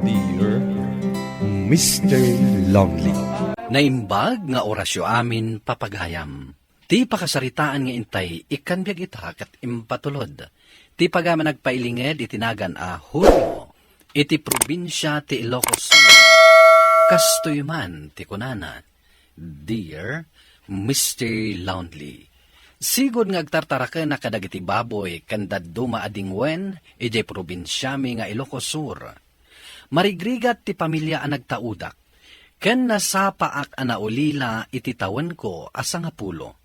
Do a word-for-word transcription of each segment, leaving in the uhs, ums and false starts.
Dear Mister Lonely. Naimbag nga orasyo amin, papagayam. Ti pakasaritaan nga intay ikkan biag ita ket impatulod ti pagayam a nagpailinged iti nagan a Julio iti probinsia ti Ilocos Sur. Kastoy man ti kunana, "Dear Mister Lonely, sigud nga agtartarakenak kadagiti baboy ken dadduma a dingwen idiay probinsiami nga Ilocos Sur. Marigrigat ti pamilia a nagtaudak, ken nasapaak a naulila iti tawenko a sangapulo.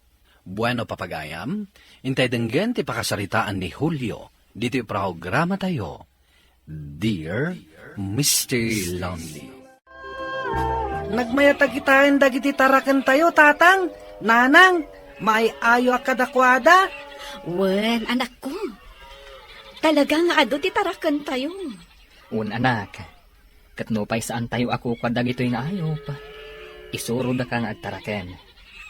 Bueno, papagayam, intay denggen ti pakasaritaan ni Julio ditoy programatayo, Dear Mister Lonely." Nagmayat a kitaen dagiti tarakentayo, Tatang, Nanang, maay-ayo a kadakuada. Wen, anakko. Talaga nga adu ti tarakentayo. Wen, anak. Ket nupay saantayo a kukua dagitoy nga ayup, isurodaka nga agtaraken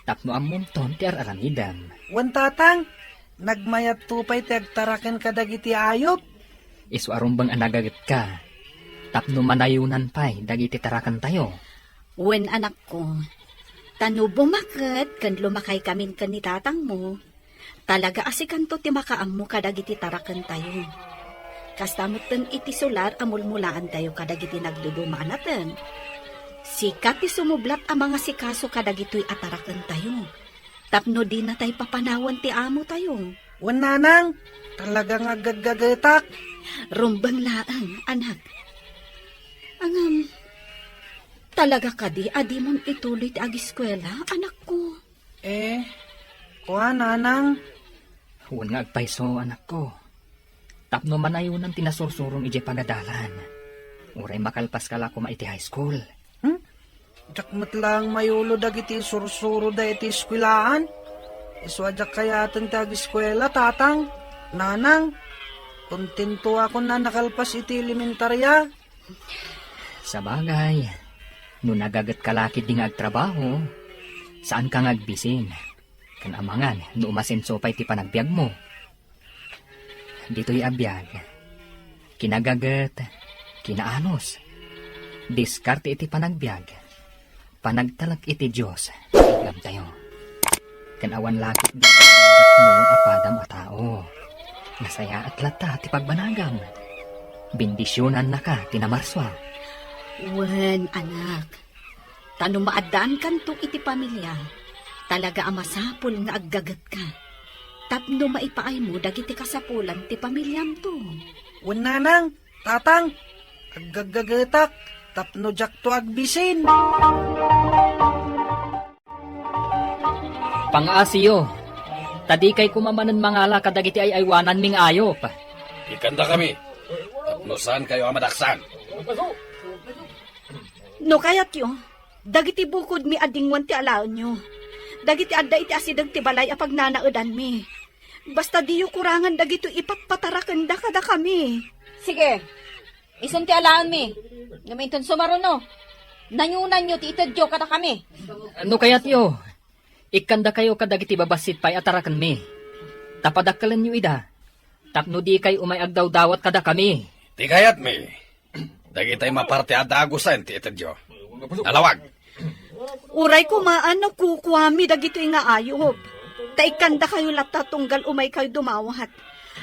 tapno ammomton ti ar-aramidem. Wen, Tatang, nagmayatto pay ti agtaraken kadagiti ayup. Isu a rumbeng a nagagetka tapno manayonan pay dagiti tarakentayo. Wen, anakko, ta no bumaket ken lumakaykamin ken ni tatangmo, talaga a sikanto ti makaammo kadagiti tarakentayo. Kasta metten iti sular a mulmulaantayo kadagiti nagduduma a naten. Sika ti sumublat a mangasikaso kadagitoy a tarakentayo, tapno dinatay papanawen ti amotayo. Wen, Nanang, talaga nga aggaggagetak. Rumbeng laeng, anak. Ngem, talaga kadi a dimon ituloy ti agiskuela, anakko? Eh, kua, Nanang? Wen nga agpayso, anakko. Tapno manayonan ti nasursurom idiay pagadalan. Uray makalpaska la koma iti high school. Hmm? Diak met laeng mayulo dagiti isursuroda iti eskuelaan. Isu a diak kayaten ti agiskuela, Tatang, Nanang. Kontentoakon a nakalpas iti elementaria. Sabagay, no nagagetka la ketdi nga agtrabaho, saanka nga agbisin. Ken amangan no umasenso pay ti panagbiagmo. Ditoy a biag, kinagaget, kinaanus, diskarte iti panagbiag, panagtalek iti Dios ti iggamtayo. Ken awan la ketdi dagiti mo a padam a tao. Nasayaat latta ti pagbanagam. Bendisionannaka ti namarsua. Wen, anak. Ta no maaddaankanto iti pamilia, talaga a masapul nga aggagetka tapno maipaaymo dagiti kasapulan ti pamiliamto. Wen, Nanang, Tatang, aggaggagetak tapno diakto agbisin. Pangaasiyo, ta dikay koma manen mangala kadagiti ay-aywananmi nga ayup. Ikkandakami, tapno saankayo a madaksan. No kayatyo, dagiti bukodmi a dingwen ti alaenyo. Dagiti adda iti asideg ti balay a pagnanaedanmi. Basta diyo kurangan dagitoy ipatpatarakenda kadakami. Sige, isun ti alaenmi. Ngem inton sumaruno, nayonanyo ti itedyo kadakami. No kayatyo, ikkandakayo kadagiti babassit pay a tarakenmi. Ta padakkelenyo ida, tapno dikay umay agdawdawat kadakami. Ti kayatmi, dagitay maparte a dagusen ti itedyo. Nalawag. Uray koma a nakukuami dagitoy nga ayup, ta ikkandakayo latta tunggal umaykayo dumawat.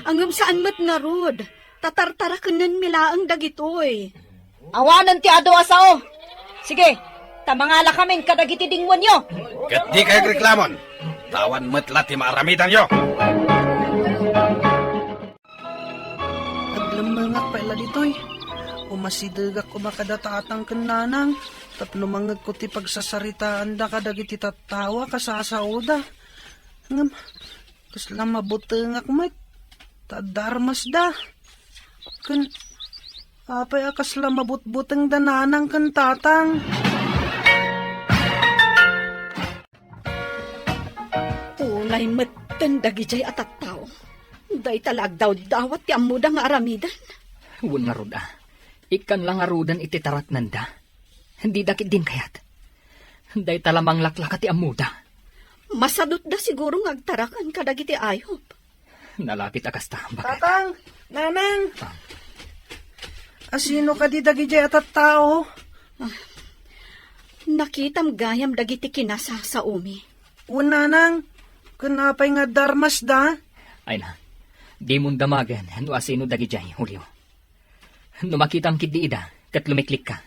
Ngem saan met ngarud, ta tartarakenenmi laeng dagitoy. Awanen ti adu a sao. Sige, ta mangalakamin kadagiti dingwenyo. Ket dikay agreklamon, ta awan met la ti maaramidanyo. Aglemmengak pay la ditoy. Umasidegak koma kada Tatang ken Nanang tapno mangngegko ti pagsasaritaanda kadagiti tattao a kasasaoda. Ngem, kasla mabutengak met, ta adda armasda. Ken, apay a kasla mabutbutengda Nanang ken Tatang? Unay metten dagidiay a tattao. Dayta la agdawdawat ti ammoda nga aramiden. Wen ngarud a, ikkan la ngaruden iti taraknenda. Dida ketdin kayat. Dayta la manglaklaka ti ammoda. Masadutda siguro nga agtaraken kadagiti ayup. Nalapit a kasta, baket. Tatang! Nanang! Ah. Asino kadi dagidiay a tattao? Ah, nakitam gayam dagiti kinasasaomi. Wen, nanang, ken apay nga adda armasda? Ay na, dimon damagen no asino dagidiay, Julio. No makitam ketdi ida, ket lumiklikka.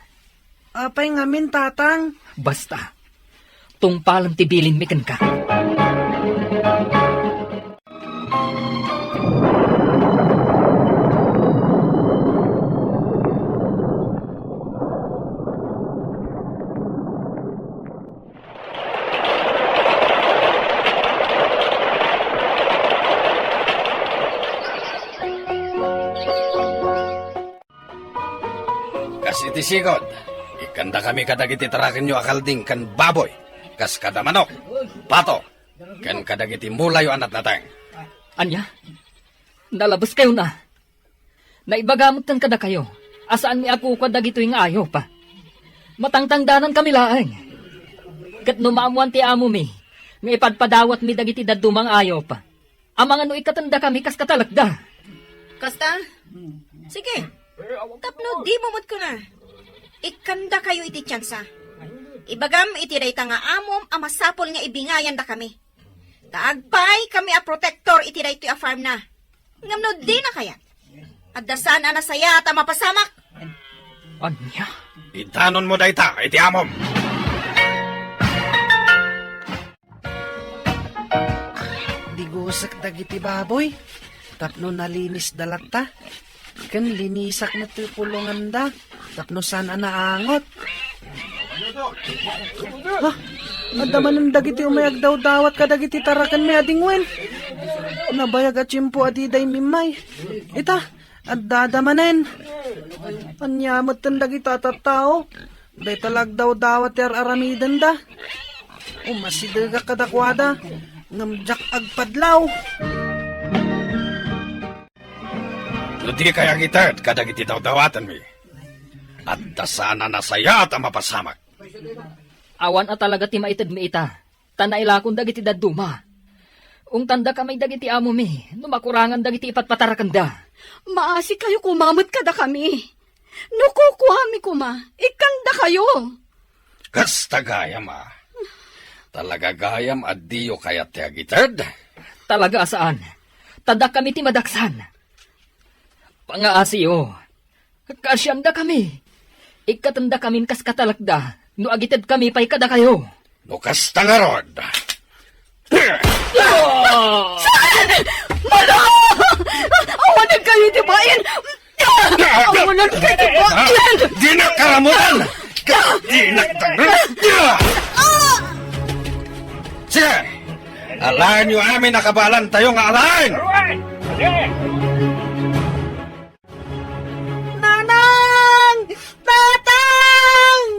Apay ngamin, tatang? Basta, tungpalem ti bilinmi kenka. Kas iti sigud, ikkandakami kadagiti tarakenyo a kalding ken baboy, kas kada manok, pato, ken kadagiti mulayo a natnateng. Ania? Nalabeskayo na? Naibaga metten kadakayo a saanmi a kukua dagitoy nga ayup. Matangtangdanankami laeng. Ket no maammoan ti amomi nga ipadpadawatmi dagiti dadduma nga ayup, amangan no ikkatendakami kas katalekda. Kasta? Sige. Tapno dimo met kuna, ikkandakayo iti tiansa. Ibagam iti dayta nga amom a masapul nga ibingayandakami. Ta agpaykami a protektor iti daytoy a farm na. Ngem no dina kayat, adda saan a nasayaat a mapasamak. Ania? Idanonmo dayta iti amom. Digusek dagiti baboy tapno nalinisda latta. Ken linisak met ti kulonganda tapno saan a naangot. Ha? Adda manen dagiti umay agdawdawat kadagiti tarakenmi a dingwen. Nabayag a tiempo a dida immimmay. Ita, addada manen. Ania metten dagita a tattao? Dayta la agdawdawat ti ar-aramidenda. Umasidegak kadakuada, ngem diak agpadlaw. No dikay agited kadagiti dawdawatenmi, adda saan a nasayaat a mapasamak. Awan a talaga ti maitedmi ita, ta nailakon dagiti dadduma. Ungtandakami dagiti amomi no makurangan dagiti ipatpatarakenda. Maasikayo koma met kadakami. No kukuami koma, ikkandakayo. Kasta gayam a. Talaga gayam a diyo kayat ti agited? Talaga a saan. Ta dakami ti madaksan. Pangaasiyo. Kaasiandakami. Ikkatendakamin kas katalekda no agitedkami pay kadakayo. No kasta ngarud. Saan? Mano! Awanen kayo ti bain! Awanen kayo ti bain! Dinak karamutan! Dinak tangan! Sige! Alaenyo amin a kabaelantayo nga alaen! Nanang! Tatang!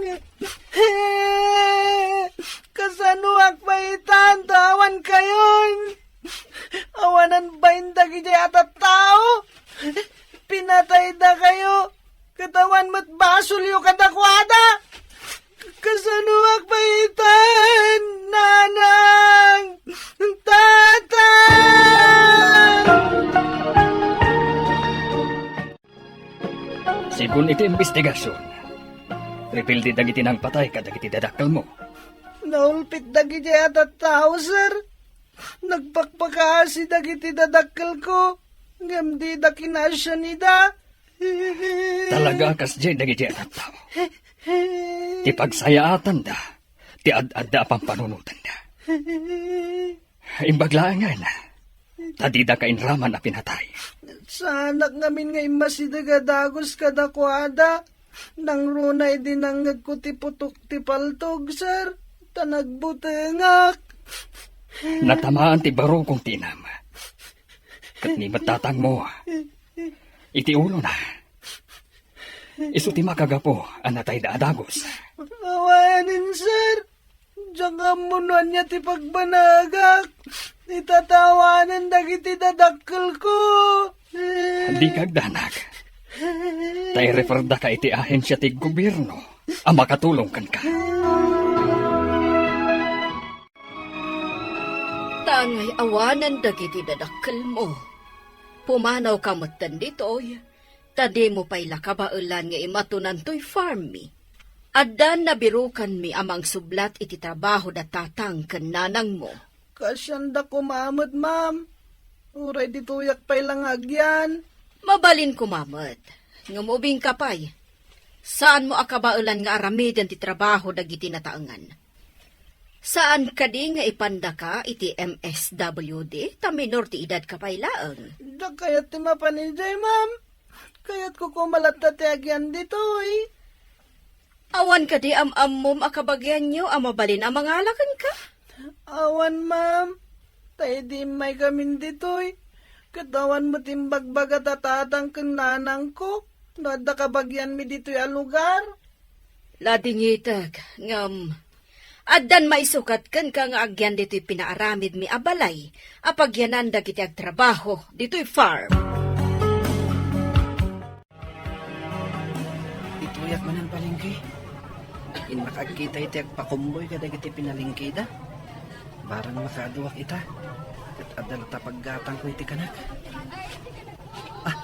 Kasanoak pay itan ta awan kayon? Awanan bain dagidiay a tattao? Pinataydakayo, ket awan met basolyo kadakuada. Kasanoak pay itan, Nanang? Tatang! Segun iti imbestigasion, rebelde dagiti nangpatay kadagiti dadakkelmo. Naulpit dagiti a tattao, sir. Nagpakpakaasi dagiti dadakkelko, ngem dida kinasian ida. Talaga a kasdiay dagiti a tattao. Ti pagsayaatanda, ti ad-adda a pampanunotanda. Imbag laengen, ta dida kainraman a pinatay. Saanak ngamin nga immasideg a dagus kadakuada. Nangruna idi nangngegko ti putok ti paltog, sir, ta nagbutengak. Natamaan ti barukong ti inam. Ket ni met tatangmo, iti ulona, isu ti makagapu a natayda a dagus. Awanen, sir. Diak ammo no ania ti pagbanagak. Itatawanen dagiti dadakkelko. Dika agdanag. Ta ireferda ka iti ahensia ti gobierno a makatulong kenka. Ta angay awanen dagiti dadakkelmo, pumanawka metten ditoy, Ta dimo pay la kabaelan nga imatunan toy farm mi. Addan nabirukanmi a mangsublat iti trabaho da tatang ken nanangmo. Kasanda koma met, ma'am. Uray ditoyak pay la nga agyan. Mabalin koma met. Ngem ubingka pay. Saanmo a kabaelan nga aramiden ti trabaho dagiti nataengan. Saan kadi nga ipandaka iti M S W D ta minor ti edadka pay laeng? Diak kayat ti mapan idiay, ma'am. Kayatko koma latta ti agyan ditoy. Awan kadi am-ammom a kabagianyo a mabalin a mangala kenka? Awan, ma'am. Ta idi immaykamin ditoy, ket awan met imbagbaga ta tatang ken nanangko no adda kabagianmi ditoy a lugar. Ladingitek, ngem addan maisukat kenka nga agyan ditoy pinaaramidmi a balay a pagyanan dagiti agtrabaho ditoy farm. Ditoyak manen palengke. Innak agkita iti agpakumboy kadagiti pinalengkeda. Barang makaaduak ita, ket adda latta paggatangko iti kanak. Ah,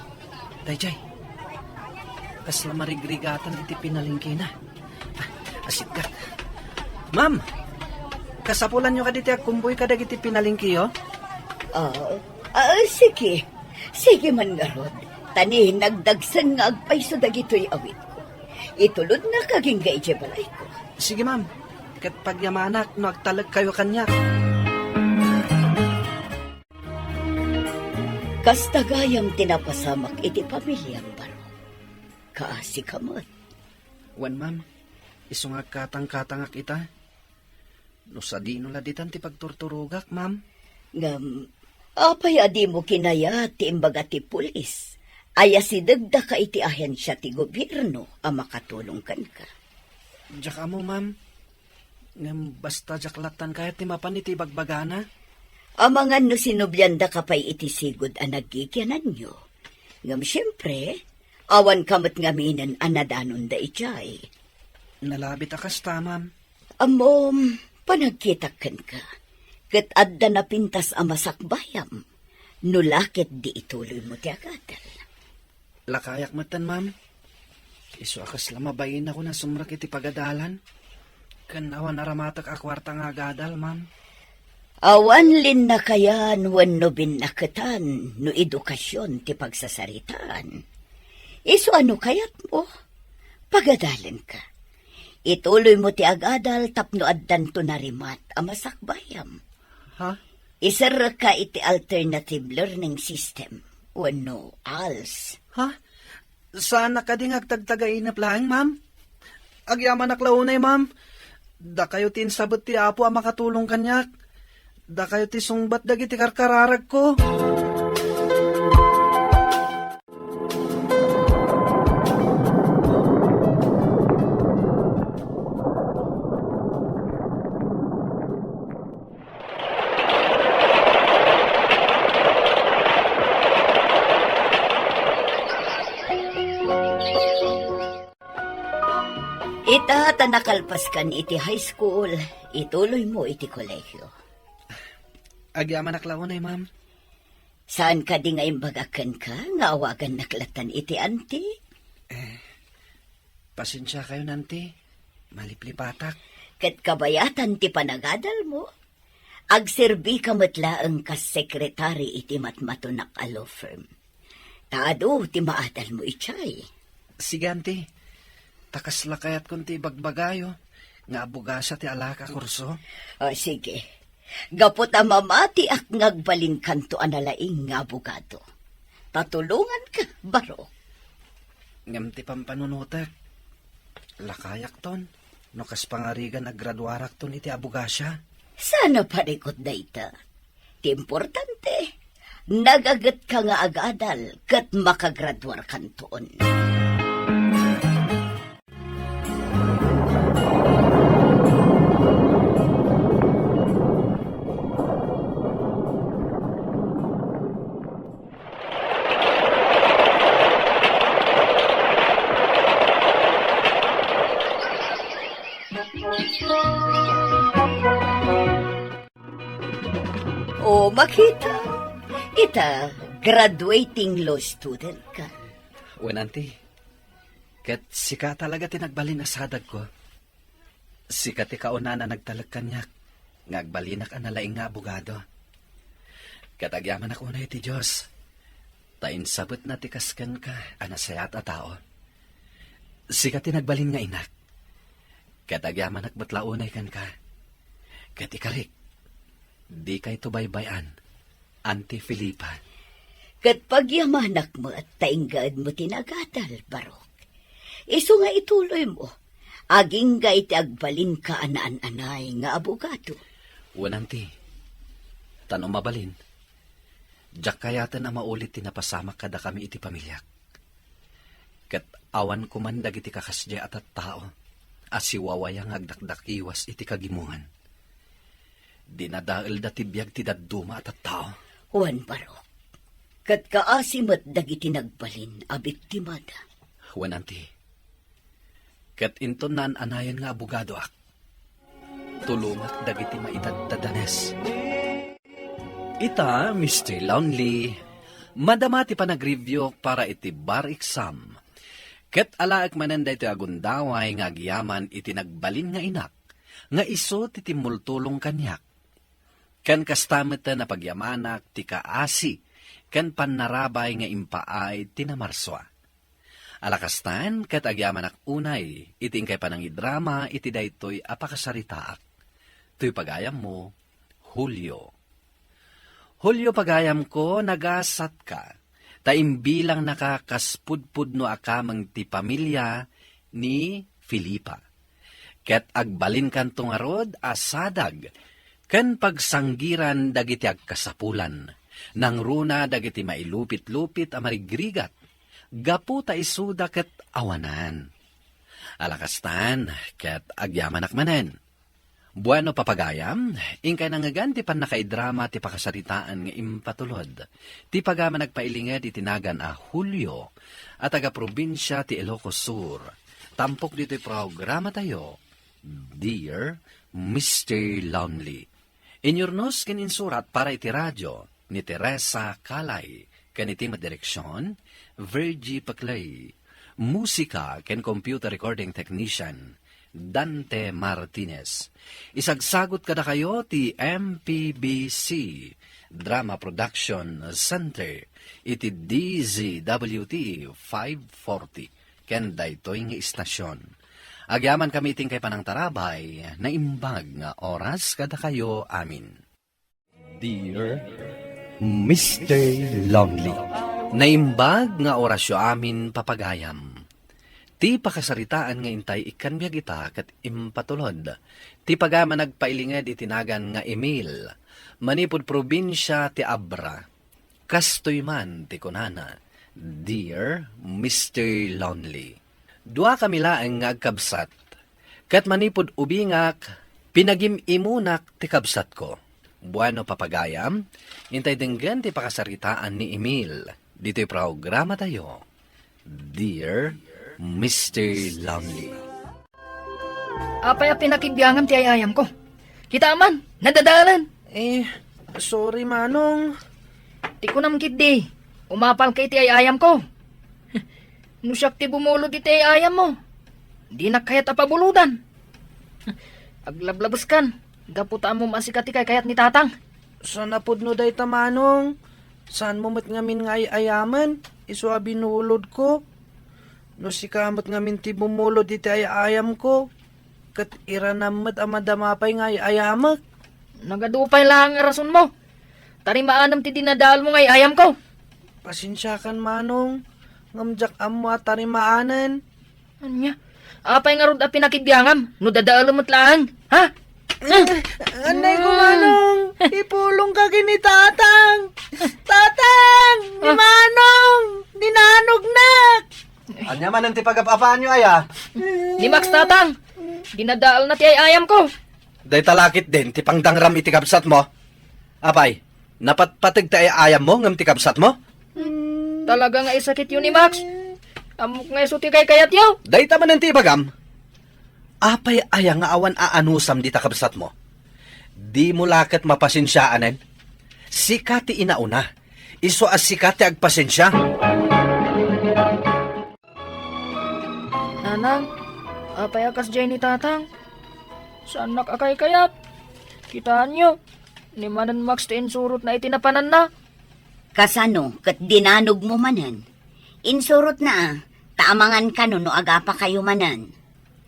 daydiay. Kasla marigrigatan iti pinalengkena. Ah, asitgak. Ma'am, kasapulanyo kadi ti agkumboy kadagiti pinalengkeyo? Ah, ah, sige. Sige man ngarud. Ta ni nagdagsen nga agpayso dagitoy awitko. Itulodnak agingga idiay balayko. Sige, ma'am. Ket pagyamanak no agtalekkayo kaniak. Kasta gayam ti napasamak iti pamiliam, baro. Kaasika met. Wen, ma'am. Isu nga agkatangkatangak ita. No sadino la ditan ti pagturturogak, ma'am? Ngem, apay a dimo kinayat ti imbaga ti pulis? Ayasidegdaka iti ahensia ti gobierno a makatulong kenka. Diak ammo, ma'am. Ngem basta diak lattan kayat ti mapan iti ibagbagana. Amangan no sinubliandaka pay iti sigud a naggigiananyo. Ngem siempre, awanka met ngaminen a nadanonda idiay. Nalabit a kasta, ma'am. Ammom, panagkitak kenka, ket adda napintas a masakbayam, no la ket di ituloymo ti agadal. Lakayak metten, ma'am. Isu a kasla mabainakon a sumrek iti pagadalan, ken awan aramatek a kuarta nga agadal, ma'am. Awan linnakayan wenno binnaketan no edukasion ti pagsasaritaan. Isu a no kayatmo, pagadalenka. Ituloymo ti agadal tapno addanto narimat a masakbayam. Ha? Iserrekka iti alternative learning system wenno als. Ha? Saanak kadi nga agtagtagainep laeng, ma'am? Agyamanak la unay, ma'am. Dakayo ti insabet ti Apo a makatulong kaniak. Dakayo ti sungbat dagiti karkararagko. Ita ta nakalpaskan iti high school, ituloymo iti kolehio. Agyamanak la unay, ma'am. Saan kadi nga imbagak kenka nga awagannak lattan iti anti? Eh, pasensiakayon, anti. Maliplipatak. Ket kabayatan ti panagadalmo, agserbika met laeng kas sekretari iti matmatonak a law firm. Ta adu ti maadalmo idiay. Sige, anti. Ta kasla kayatkon ti ibagbagayo nga abogasa ti alaak a kurso. O, sige. Gapu ta mamatiak nga agbalinkanto a nalaing nga abogado. Ta tulonganka, baro. Ngem ti pampanunotek, lakayakton no kas pangarigan agraduarakton iti abogasia. Saan a parikut dayta. Ti importante, nagagetka nga agadal ket makagraduarkanton. O, makita, ita, graduating law student ka. Wen, Auntie, ket sika talaga ti nagbalin a sadagko. Sika ti kaunaan a nagtalek kaniak nga agbalinak a nalaing nga abogado. Ket agyamanak unay iti Dios, ta insabetna ti kas kenka a nasayaat a tao. Sika ti nagbalin nga inak. Ket agyamanak met la unay kenka. Ket ikarik, dikayto baybay-an, Auntie Felipa. Ket pagyamanak met ta inggaedmo ti nagadal, Barok. Isu nga ituloymo, agingga iti agbalinka a naan-anay nga abogado. Wen, Auntie, ta no mabalin, diak kayaten a maulit ti napasamak kadakami iti pamiliak. Ket awan koman dagiti kakasdiay a tattao a siwawaya nga agdakdakiwas iti kagimongan. Dinadaelda ti biag ti dadduma a tattao. Wen, Barok, ket kaasi met dagiti nagbalin a biktimada. Wen, Auntie, ket inton naan-anayen nga abogadoak, tulongak dagiti maidaddadanes. Ita, Mister Lonely, madama ti panagreviewko para iti bar exam. Ket alaek manen daytoy a gundaway nga agyaman iti nagbalin nga inak, nga isu ti timmultulong kaniak. Ken kasta met a pagyamanak ti kaasi ken pannarabay nga impaay ti namarsua. Alakastan, ket agyamanak unay iti inkay panangidrama iti daytoy a pakasaritaak. Toy pagayammo, Julio. Julio, pagayamko, nagasatka, ta imbilangnaka kas pudpudno a kameng ti pamilia ni Felipa. Ket agbalinkanto ngarud a sadag ken pagsanggiran dagiti agkasapulan, nangruna dagiti mailupit-lupit a marigrigat gapu ta isuda ket awanan. Alakastan, ket agyamanak manen. Bueno, papagayam, inkay nangngegan ti pannakaidrama ti pakasaritaan nga impatulod ti pagayam a nagpailinged iti nagan a Julio a taga-probinsia ti Ilocos Sur. Tampok ditoy programatayo, Dear Mister Lonely. Inyurnos ken insurat para iti radio ni Teresa Calay, ken iti met direksion, Virgie Peclay. Musika ken computer recording technician, Dante Martinez. Isagsagut kadakayo ti M P B C Drama Production Center iti D Z W T five forty ken daytoy nga istasyon. Agyamankami iti inkay panangtarabay, naimbag nga oras kadakayo amin. Dear Mister Lonely. Naimbag nga orasyo amin, papagayam. Ti pakasaritaan nga intay ikkan biag ita ket impatulod ti pagayam a nagpailinged iti nagan nga Emil, manipud probinsia ti Abra. Kastoy man ti kunana, Dear Mister Lonely. Duakami laeng nga agkabsat, ket manipud ubingak, pinagim-imunak ti kabsatko. Bueno, papagayam, intay denggen ti pakasaritaan ni Emil ditoy programatayo, Dear Mister Lonely. Apay a pinakibiangam ti ay-ayamko? Kita man, nadadalan. Eh, sorry, Manong. Ti kunam ketdi, umapalka iti ay-ayamko. No siak ti bumulod iti ay-ayammo, dinak kayat a pabulodan. Aglablabeskan, gapu ta ammom a sika ti kaykayat ni Tatang. Saan a pudno dayta, Manong. Saanmo met ngamin nga ay-ayamen, isu a binulodko. No sika met ngamin ti bumulod iti ay-ayamko, ket iranam met a madama pay nga ay-ayamek. Nagadu pay laeng a rasonmo. Tarimaanem ti dinadaelmo nga ay-ayamko. Pasensiakan, Manong, ngem diak ammo a tarimaanen. Ania? Apay ngarud a pinakibiangam no dadaelem met laeng? Ha? Anay ko, Manong, ipulongka ken ni Tatang. Tatang! Ni Ah. Manong! Ninanognak! Ania manen ti pagap-apaanyo aya? Ni Max, Tatang! Dinadaelna ti ay-ayamko. Dayta la ketdin ti pangdangram iti kabsatmo. Apay, napatpateg ti ay-ayammo ngem ti kabsatmo? Talaga nga isakityo ni Max. Ammok nga isu ti kaykayatyo. Dayta manen ti ibagam. Apay aya nga awan aanusam dita kabsatmo? Dimo la ket mapasensiaanen? Sika ti inauna. Isu a sika ti agpasensia. Nang, apay a kasdiay ni Tatang? Saannak a kaykayat. Kitaenyo, ni Manang Max ti insurotna iti napananna. Kasano ket dinanogmo manen? Insurotna a, ta amangan kano no agapakayo manen.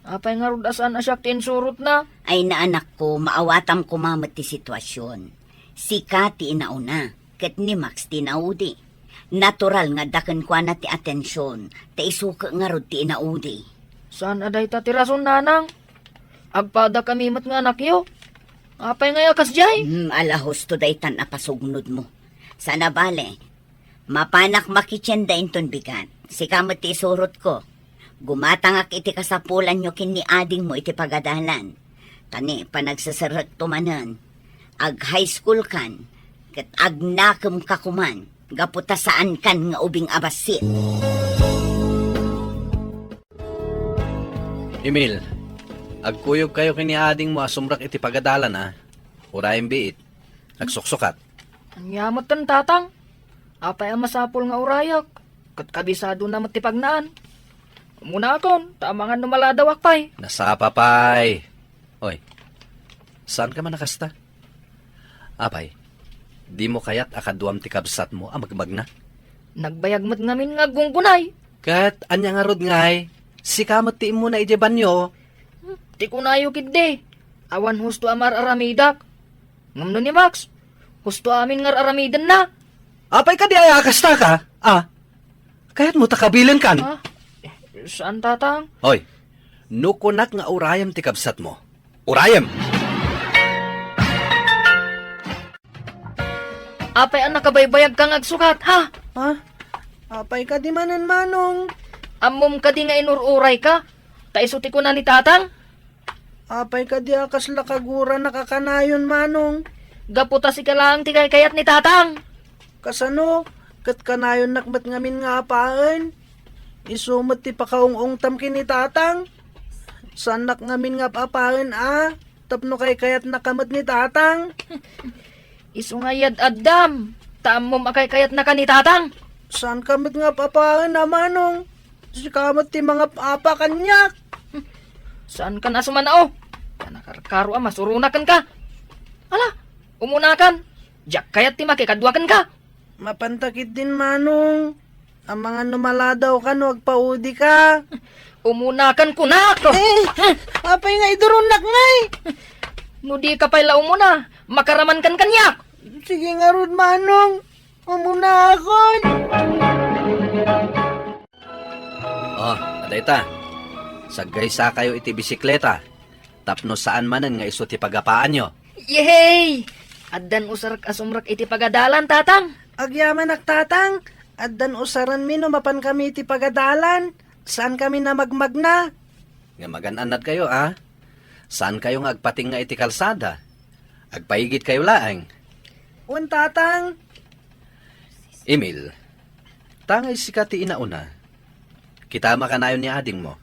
Apay ngarud a saan a siak ti insurotna? Ay, anakko, maawatam koma met ti situasion. Sika ti inauna, ket ni Max ti inaudi. Natural nga adda kenkuana ti atension, ta isu ket ngarud ti inaudi. Saan a dayta ti rason, Nanang? Agpadakami met nga anakyo. Apay ngay a kasdiay? Hmm, ala, husto daytan a pasugnodmo. Saan a bale, mapanak makitienda inton bigat. Sika met ti isurotko. Gumatangak iti kasapulanyo ken ni adingmo iti pagadalan. Ta ni panagseserrekto manen, ag-high school kan, ket agnakemka koman, gapu ta saankan nga ubing a bassit. Emil, agkuyogkayo ken ni adingmo a sumrek iti pagadalan, a. Urayem biit. Nagsuksukat. Ania metten, Tatang? Apay a masapul nga urayak? Ket kabisadona met ti pagnaan. Umunakon, ta amangan no maladawak pay. Nasapa pay. Oy, saanka man a kasta? Apay, dimo kayat a kaduam ti kabsatmo a magmagna? Nagbayag met ngamin nga aggunggunay. Ket ania ngarud ngay? Sika met ti immuna idiay banio. Ti kunayo ketdi, awan husto a mar-aramidak. Ngem no ni Max, husto amin nga ar-aramidenna. Apay kadi aya a kastaka? A? Kayatmo ta kabilenkan? A? Saan, Tatang? Hoy, no kunak nga urayem ti kabsatmo, urayem! Apay a nakabaybayagka nga agsukat, ha? Ha? Apay kadi manen, Manong? Ammom kadi nga inur-urayka? Ta isu ti kuna ni Tatang? Apay kadi a kasla kaguranak a kanayon, Manong? Gapu ta sika laeng ti kaykayat ni Tatang. Kasano? Ket kanayonnak met ngamin nga apaen? Isu met ti pakaung-ungtam ken ni Tatang. Saannak ngamin nga ap-apaen a tapno kaykayatnaka met ni Tatang. Isu nga iyad-addam, ta ammom a kaykayatnaka ni Tatang. Saanka met nga ap-apaen a, Manong? Sika met ti mangap-apa kaniak. Saankan a sumanao. Ta nakarkaro a masuronak kenka. Ala, umunakan. Diak kayat ti makikadua kenka. Mapanta ketdin, Manong. Amangan no maladawka no agpaudika. Umunakan kunak. Eh, apay nga iduronnak ngay? No dika pay la umuna, makaramankan kaniak. Sige ngarud, Manong. Umunakon. Oh, adda ita. Saggaysakayo iti bisikleta tapno saan manen nga isu ti pagapaanyo. Yehey! Addan usarek a sumrek iti pagadalan, Tatang. Agyamanak, Tatang. Addan usarenmi no mapankami iti pagadalan. Saankami a magmagna. Nga magan-annadkayo, a? Saankayo nga agpatinga iti kalsada. Agpaigidkayo laeng. Wen, Tatang. Emil, ta ngay sika ti inauna. Kitam a kanayon ni adingmo.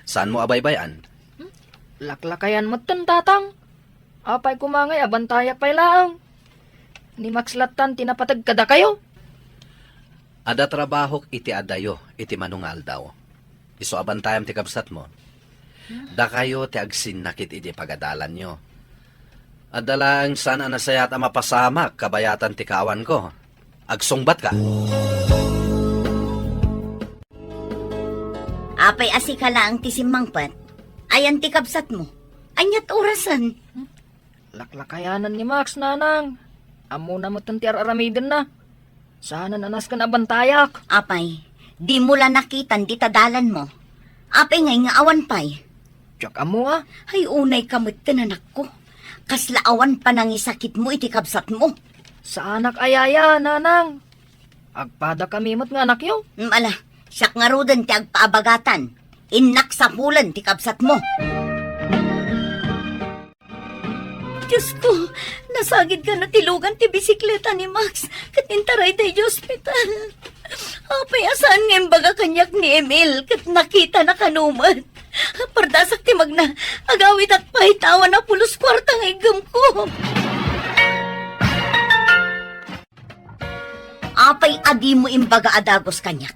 Saanmo a baybay-an? Hmm? Laklakayan metten, Tatang. Apay koma ngay a bantayak pay laeng? Ni Max lattan ti napateg kadakayo. Adda trabahok iti adayo iti mano nga aldaw. Isu a bantayam ti kabsatmo. Dakayo ti agsinnakit iti pagadalanyo. Adda laeng saan a nasayaat a mapasamak kabayatan ti kaawanko. Agsungbatka. Apay a sika laeng ti simmangpet? Ayan ti kabsatmo? Aniat orasen? Laklakayanan ni Max, Nanang. Ammona metten ti ar-aramidenna. Saanen a nasken a bantayak. Apay, dimo la nakitan dita dalanmo? Apay ngay nga awan pay? Diak ammo a. Ay, unayka metten, anakko. Kasla awan panangisakitmo iti kabsatmo. Saanak a yaya, Nanang. Agpadakami met nga anakyo. Mm, ala, siak ngaruden ti agpaabagatan. Innak sapulen ti kabsatmo. Diosko, nasagidka natilogan ti bisikleta ni Max ket intarayda idiay ospital. Apay a saan nga imbaga kaniak ni Emil ket nakitana kano met? Pardasak ti magna, agawidak pay ta awan a pulos kuarta nga iggemko. Apay a dimo imbaga a dagus kaniak?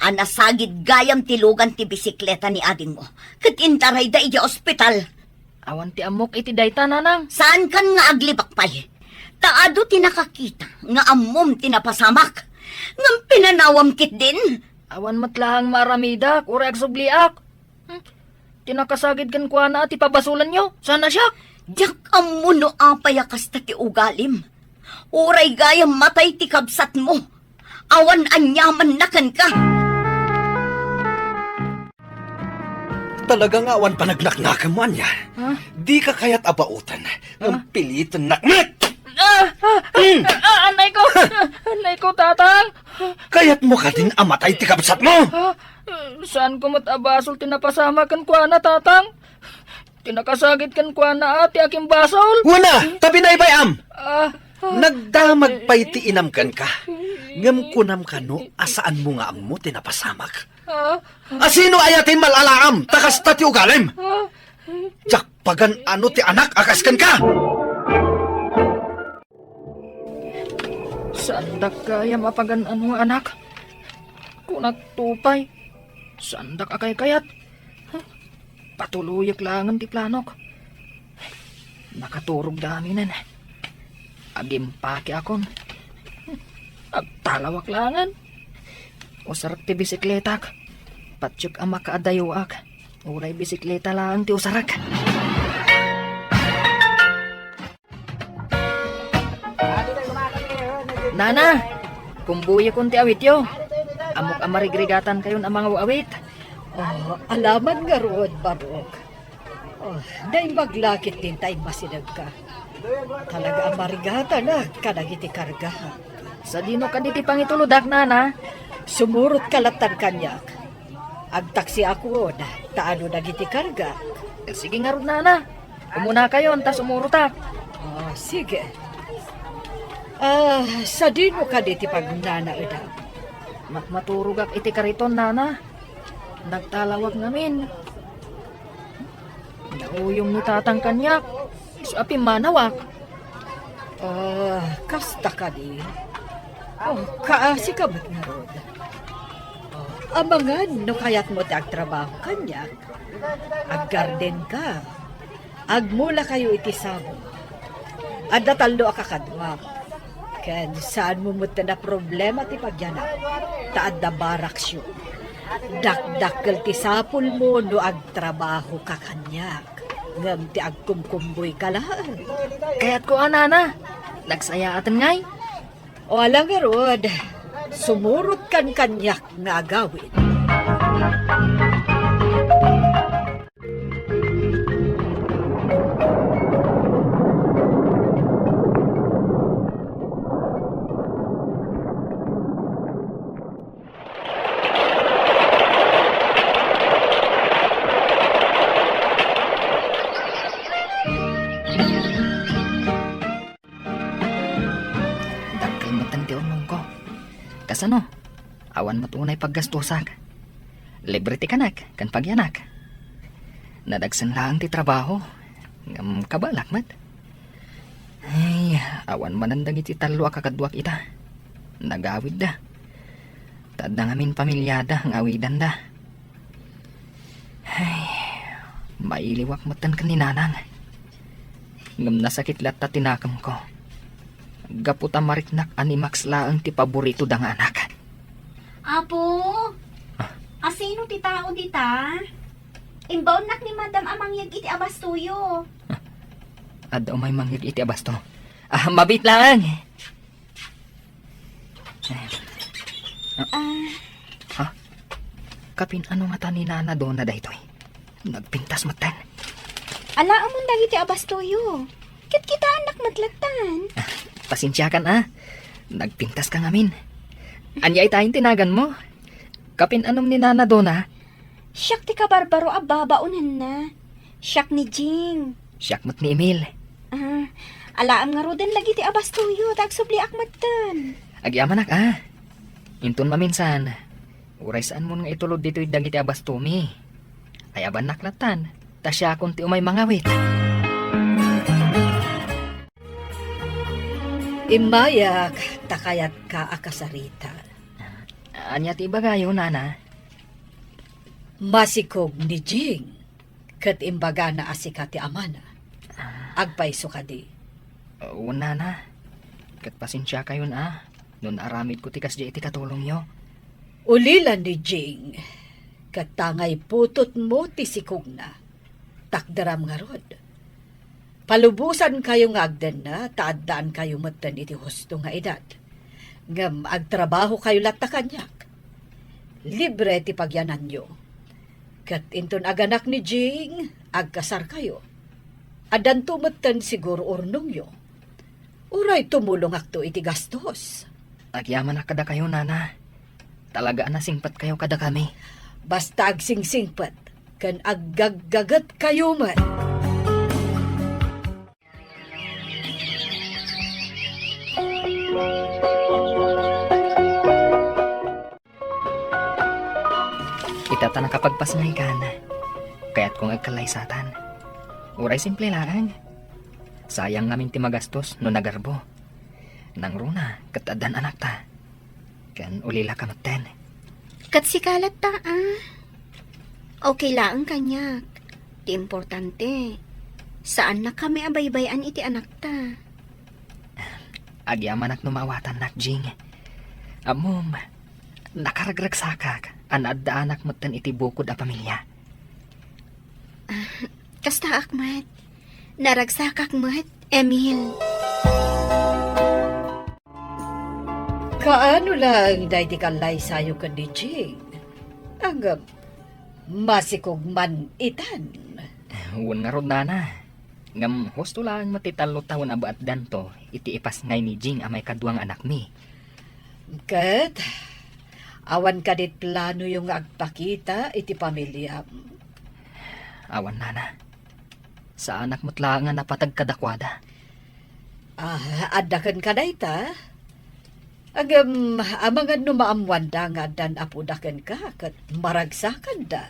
a nasagid gayam ti lugan ti bisikleta ni adingmo, ket intarayda idiay ospital. Awan ti ammok iti dayta, nanang. Saankan nga aglibak pay? Ta adu ti nakakita nga ammom ti napasamak. Ngem pinanawam ketdin. Awan met laeng maaramidak, uray agsubliak. Hmm. Ti nakasagid kenkuana a ti pabasolanyo, saan a siak? Diak ammo no apay a kasta ti ugalim. Uray gayam matay ti kabsatmo, awan aniamanna kenka. Talaga nga awan panagnaknakemmo ania? Ha? Dika kayat a baoten, ngem Ha? pilitennak met! Ah! Ah! Mm. Ah! Anay ko! Anay ko, Tatang! Kayatmo kadin a matay ti kabsatmo? Ah! Saanko met a basol ti napasamak kenkuana, Tatang? Ti nakasagid kenkuana a ti akimbasol. Wen a, ta binaybay-am! Ah! Nagdamag pay ti inam kenka. Ngem kunam kano a saanmo nga ammo ti napasamak? Ah! A sino aya ti mal-alaam ta kasta ti ugalim? Ah! Diak pagan-ano ti anak a kas kenka! Saandak gayam a pagan-ano nga anak. Kunak to pay, saandak a kaykayat. Huh? Patuloyek laengen ti planok. Nakaturogda aminen. Agimpake akon. Agtalawak laengen. Usarek ti bisikletak. Patiek a makaadayoak. Uray bisikleta laeng ti usarek. Nana, kumboyekon ti awityo. Ammok a marigrigatankayon a mangaw-awit. Oh, alaman ngarud, Barok. Oh, naimbag la ketdin ta immasidegka. Talaga a marigatanak kadagiti karga. Sadino kadi ti pangitulodak, Nana? Sumurotka lattan kaniak. Agtaksiak ngarud, ta adu dagiti karga. Sige ngarud, Nana. Umunakayon, ta sumurotak. Ah, sige. Ah, sadino kadi ti pagnanaedam? Mat-, maturogak iti kariton, Nana. Nagtalawak ngamin. Nauyong ni Tatang kaniak, isu a pimmanawak. Ah, kasta kadi? Oh, kaasika met ngarud. Oh, amangan no kayatmo ti agtrabaho kaniak. Aggardenka. Agmulakayo iti sabong. Adda tallo a kakaduam. Ken saanmo met a problema ti pagyanam, ta adda baraksyo. Dakdakkel ti sapulmo no agtrabahoka kaniak, ngem ti agkumkumboyka laeng. Kayatko a, Nana. Nagsayaaten ngay? O ala ngarud, sumurotkan kaniak nga agawid. Dakkel metten ti urnongko. Kasano? Awan met unay paggastosak. Libre ti kanak ken pagyanak. Nadagsen laeng ti trabaho. Ngem kabalak met. Ay, awan manen dagiti tallo a kakaduak ita. Nagawidda. Ta adda ngamin pamiliada nga awidanda. Ay, mailiwak metten ken ni Nanang. Ngem nasakit latta ti nakemko. Gapu ta mariknak a ni Max laeng ti paboritoda nga anak. Apo, Ah. Asino ti tao dita? Imbaonnak ni Madam a mangyeg iti abastoyo. Ah, adda umay mangyeg iti abasto. Ah, mabiit laeng. Ah. Ah. Ha? Kapin-ano ngata ni Nana Dona daytoy? Nagpintas metten. Alaamon dagiti abastoyo. Ket kitaennak met lattan. Ah, pasensiakan a. Nagpintaska ngamin. Ania itayen ti naganmo? Kapin-anom ni Nana Dona? Siak ti kabarbaro a babaonenna. Siak ni Jing. Siak met ni Emil. Ah, alaam ngaruden dagiti abastoyo, ta agsubliak metten. Agyamanak a. Inton maminsan, uray saanmon nga itulod ditoy dagiti abastomi. Ayabannak lattan, ta siakon ti umay mangawit. Immayak, ta kayatka a kasarita. Ania ti ibagayo, Nana? Masikog ni Jing, ket imbagana a sika ti amana. Ah. Agpayso kadi? Wen, Nana. Ket pasensiakayon a, no naaramidko ti kasdiay iti katulongyo. Ulila ni Jing, ket tangay putotmo ti sikogna. Takderam ngarud. Palubosankayo nga agdenna, ta addaankayo metten iti husto nga edad. Ngem agtrabahokayo latta kaniak. Libre ti pagyananyo. Ket inton aganak ni Jing, agkasarkayo. Addanto metten siguro urnongyo. Uray tumulongakto iti gastos. Agyamanak kadakayo, Nana. Talaga a nasingpetkayo kadakami. Basta agsingsingpet ken aggaggagetkayo met. Ita ta nakapagpasngaykan, kayatko nga agkallaysatan. Uray simple laeng. Sayang ngamin ti magastos no nagarbo. Nangruna, ket addan anakta. Ken ulilaka metten. Ket sika latta, a. Okay laeng kaniak. Ti importante, saannakami a baybay-an iti anakta. Agyamanak no maawatannak, Jing. Ammom, nakaragragsakak a naaddaanak metten iti bukod a pamilia. Ah, kastaak met. Naragsakak met, Emil. Kaano laeng daydi kallaysayo ken ni Jing? Ngem masikog man itan. Wen ngarud, Nana. Ngem husto laeng met ti tallo tawen a baetdanto iti ipasngay ni Jing a maikadua nga anakmi. Ket, awan kadi planoyo nga agpakita iti pamiliam? Awan, Nana. Saanak met laeng a napateg kadakuada. Ah, adda kenka dayta? Ngem, amangan no maammoanda nga addan apoda kenka ket maragsakanda.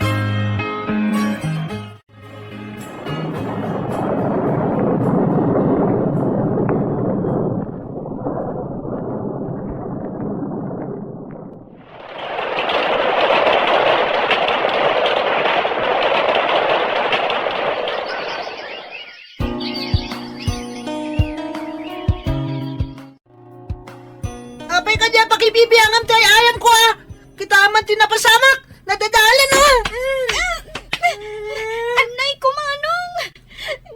Apay kadi a pakibibiangam ti ay-ayamko, a? Kita man ti napasamak, nadadalan, a. Annay ko, Manong!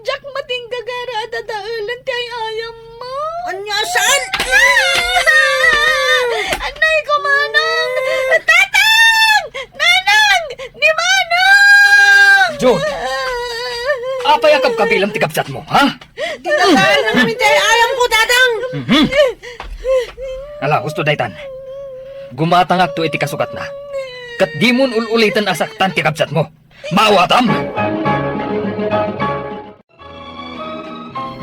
Diak matinggagara a dadaelan ti ay-ayammo. Ania saan? Annay ko, Manong! Tatang! Nanang! Ni Manong! Jun! Apay a kabkabilam ti kabsatmo, ha? Dinadaan na kami ti ay-ayamko, Tatang! Mhm. Ala, husto daytan. Gumatangakto iti kasukatna. Ket dimon ul-uliten a saktan ti kabsatmo. Maawatam!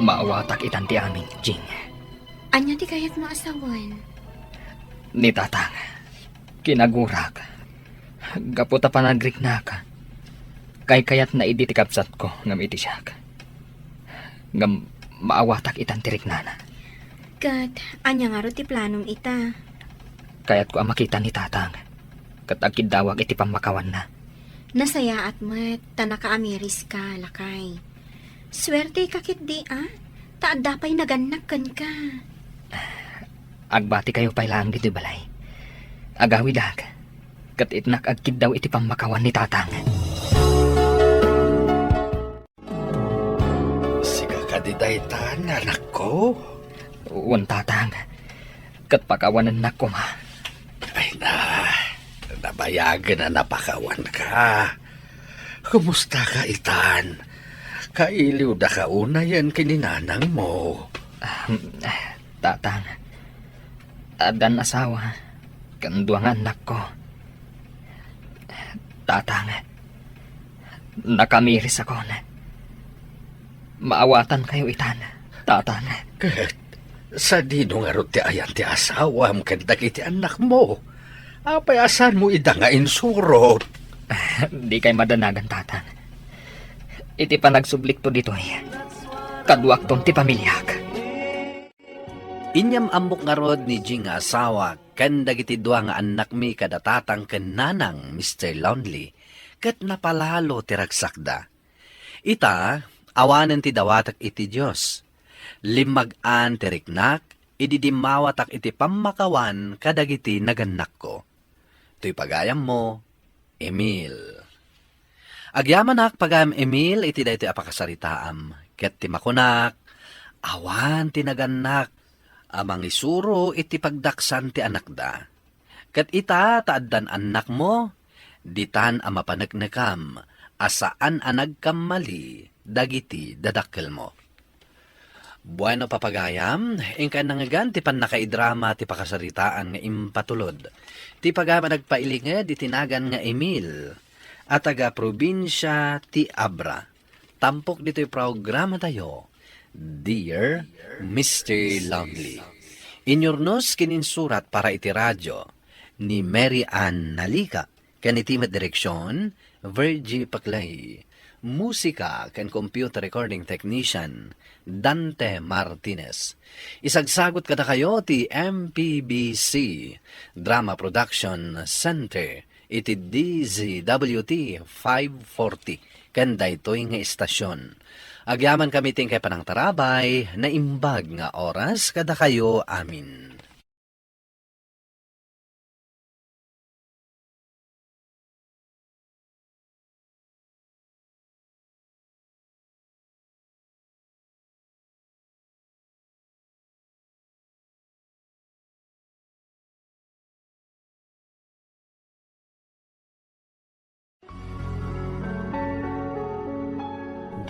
Maawatak itan ti amin, Jing. Ania ti kayatmo a sawen? Ni Tatang, kinagurak. Gapu ta panagriknak, kaykayatna idi ti kabsatko ngem iti siak. Ngem maawatak itan ti riknana. Ket ania ngarud ti planom ita? Kayatko a makita ni Tatang, ket agkiddawak iti pammakawanna. Nasayaat met ta nakaamiriska, lakay. Suerteka ketdi, a, ta adda pay nagannak kenka. Agbatikayo pay laeng ditoy balay. Agawidak, ket itnak agkiddaw iti pammakawan ni Tatang. Sika kadi daytan, anakko? Wen, Tatang. Ket pakawanennak koma. Ay na, nabayagen a napakawanka. Kumustaka itan? Kailiwdaka unayen ken ni nanangmo? Ah, Tatang, addan asawa, ken dua nga annakko. Tatang, nakamirisakon. Maawatankayo itan, Tatang. Ket sadino ngarud ti ayan ti asawam ken dagiti annakmo? Apay a saanmo ida nga insurot? Dikay madanagan, Tatang. Iti panagsublikto ditoy, kaduakton ti pamiliak. Inyam-ammok ngarud ni Jing nga asawak ken dagiti dua nga annakmi kada tatang ken nanang, Mister Lonely, ket napalalo ti ragsakda. Ita, awanen ti dawatek iti Dios. Limmagan ti riknak idi dimmawatak iti pammakawan kadagiti nagannakko. Toy pagayammo, Emil. Agyamanak, pagayam Emil, iti daytoy a pakasaritaam, ket ti makunak, awan ti nagannak a mangisuro iti pagdaksan ti anakda. Ket ita ta addan annakmo, ditan a mapaneknekam a saan a nagkammali dagiti dadakkelmo. Bueno, papagayam, inkay nangngegan ti pannakaidrama ti pakasaritaan nga impatulod ti pagayam a nagpailinged iti nagan nga Emil a taga-probinsia ti Abra. Tampok ditoy programatayo, Dear Mister Lonely. Inyurnos ken insurat para iti radyo ni Mary Ann Nalica, ken iti met direksion, Virgie Paclay. Musika ken computer recording technician, Dante Martinez. Isagsagut kadakayo ti M P B C Drama Production Center iti D Z W T five forty ken daytoy nga istasion. Agyamankami ti inkay panangtarabay, naimbag nga oras kadakayo amin.